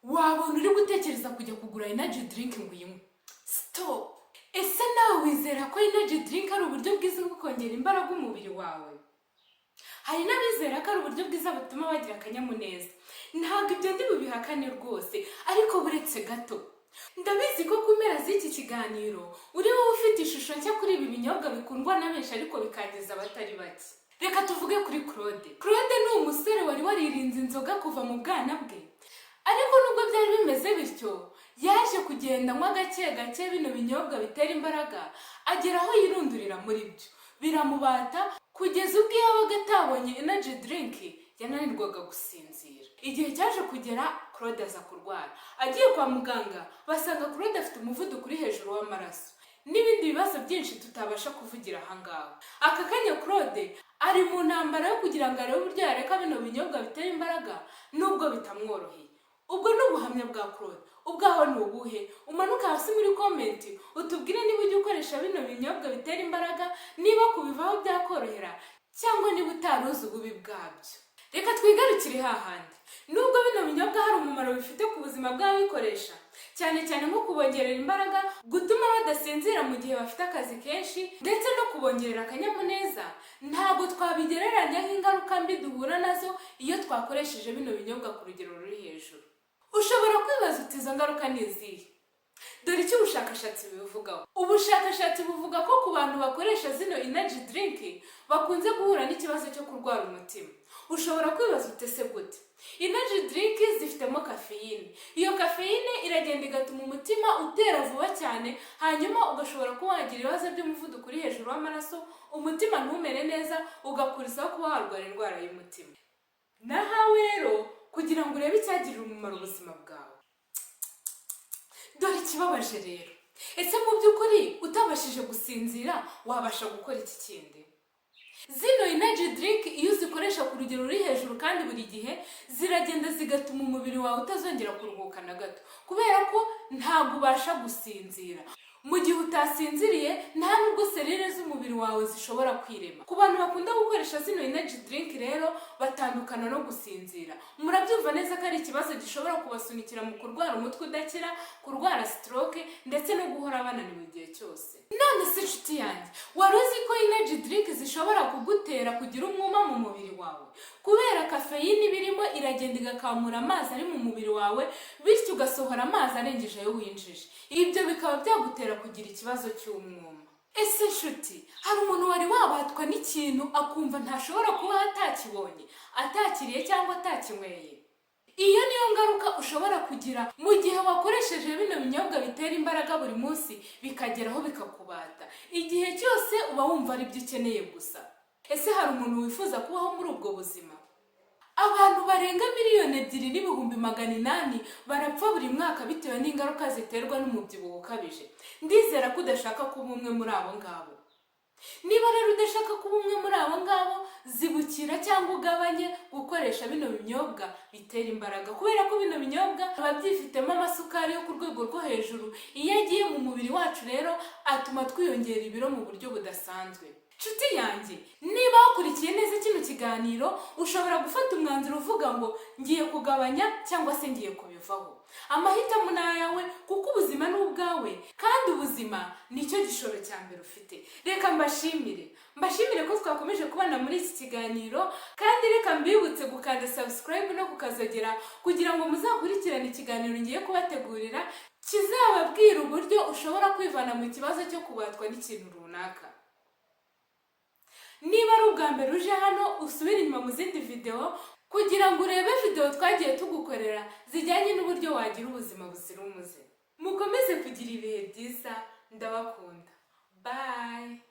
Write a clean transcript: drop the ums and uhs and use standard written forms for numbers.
Wabona uri gutekereza kujya kugura energy drink ngo uyinywe. Stop! Ese nawe wizera ko energy drink ari uburyo bwiza bwo kongera imbaraga umubiri wawe? Hari n'abizera ko ari uburyo bwiza butuma bagira akanyamuneza. Ntabwo ibyo ndi bubihakane rwose, ariko buretse gato. Ndabizi ko ku mpera z'iki kiganiro uri wowe ufite ishusho nshya kuri ibi binyobwa bikundwa na benshi ariko bikangiza abatari bake. Reka tuvuge kuri Claude. Claude ni umusore wari waririnze inzoga kuva mu bwana bwe, ariko nubwo byari bimeze bityo, yaje kugenda anywa gake gake bino binyobwa bitera imbaraga, agera aho yirundurira muri byo, biramubata, kugeza ubwo iyo yabaga atabonye energy drink yananirwaga gusinzira. Igihe cyaje kugera, Claude aza kurwara. Agiye kwa muganga, basanga Claude afite umuvuduko uri hejuru w'amaraso n'ibindi bibazo byinshi tutabasha kuvugira ahangaha. Aka kanya Claude ari mu ntambara yo kugira ngo arebe uburyo yareka bino binyobwa bitera imbaraga, nubwo bitamworoheye. Ubwo ni ubuhamya bwa Claude. Ubwaho ni ubuhe? Umanuka hasi muri comment utubwire niba ujya ukoresha bino binyobwa bitera imbaraga, niba kubivaho byakorohera, cyangwa niba utari uzi ububi bwabyo. Reka twigarukire hahandi. Nubwo bino binyobwa hari umumaro bifite ku buzima bw'ababikoresha, cyane cyane nko kubongerera imbaraga, gutuma badasinzira mu gihe bafite akazi kenshi, ndetse no kubongerera akanyamuneza, ntabwo twabigereranya nk'ingaruka mbi duhura nazo iyo twakoresheje bino binyobwa ku rugero ruri hejuru. Ushobora kwibaza uti: "Izo ngaruka ni izihe?" Dore icyo ubushakashatsi bubivugaho. Ubushakashatsi buvuga ko ku bantu bakoresha zino energy drink bakunze guhura n'ikibazo cyo kurwara umutima. Ushobora kwibaza uti: "Ese gute?" Energy drink zifitemo kafeyine. Iyo kafeyine iragenda igatuma umutima utera vuba cyane, hanyuma ugashobora kuba wagira ibibazo by'umuvuduko uri hejuru w'amaraso, umutima ntumere neza, ugakurizaho kuba warwara indwara y'umutima. Nahawe rero kugira ngo urebe icyagirira umumaro ubuzima bwawe. Dore ikibabaje rero: ese mu by'ukuri utabashije gusinzira wabasha gukora iki kindi? Zino energy drink iyo uzikoresha ku rugero ruri hejuru kandi buri gihe, ziragenda zigatuma umubiri wawe utazongera kuruhuka na gato, kubera ko ntabwo ubasha gusinzira. Mu gihe utasinziriye, nta nubwo serire z'umubiri wawe zishobora kwirema. Ku bantu bakunda gukoresha zino energy drink rero batandukana no gusinzira, murabyumva neza ko ari ikibazo gishobora kubasunikira mu kurwara umutwe udakira, kurwara stroke, ndetse no guhora bananiwe igihe cyose. None se inshuti yanjye, wari uzi ko energy drink zishobora kugutera kugira umwuma mu mubiri wawe? Kubera kafeyine ibirimo, iragenda igakamura amazi ari mu mubiri wawe, bityo ugasohora amazi arengeje ayo winjije. Ibyo bikaba byagutera kugira ikibazo cy'umwuma. Ese nshuti, hari umuntu wari wabatwa n'ikintu akumva ntashobora kuba atakibonye, atakiriye cyangwa atakinyweye? Iyo niyo ngaruka ushobora kugira mu gihe wakoresheje bino binyobwa bitera imbaraga buri munsi, bikageraho bikakubata. Igihe cyose uba wumva ari byo ukeneye gusa. Ese hari umuntu wifuza kubaho muri ubwo buzima? Abantu barenga 2,800,000 barapfa buri mwaka bitewe n'ingaruka ziterwa n'umubyibuho ukabije. Ndizera ko udashaka kuba umwe muri abo ngabo. Niba rero udashaka kuba umwe muri abo ngabo, zibukira cyangwa ugabanye gukoresha bino binyobwa bitera imbaraga, kubera ko bino binyobwa biba byifitemo amasukari yo ku rwego rwo hejuru. Iyo agiye mu mubiri wacu rero, atuma twiyongera ibiro mu buryo budasanzwe. Nshuti yanjye, niba wakurikiye neza kino kiganiro, ushobora gufata umwanzuro uvuga ngo ngiye kugabanya cyangwa se ngiye kubivaho. Amahitamo ni ayawe, kuko ubuzima ni ubwawe kandi ubuzima nicyo gishoro cya mbere ufite. Reka mbashimire, mbashimire ko twakomeje kubana muri iki kiganiro, kandi reka mbibutse gukanda subscribe no kukazogera kugira ngo muzakurikirane ikiganiro ngiye kubategurira kizababwira uburyo ushobora kwivana mu kibazo cyo kubatwa n'ikintu runaka. Niba ari ubwa mbere uje hano, usubire inyuma mu zindi videwo kugira ngo urebe videwo twagiye tugukorera zijyanye n'uburyo wagira ubuzima buzira umuze. Mukomeze kugira ibihe byiza, ndabakunda. Bye.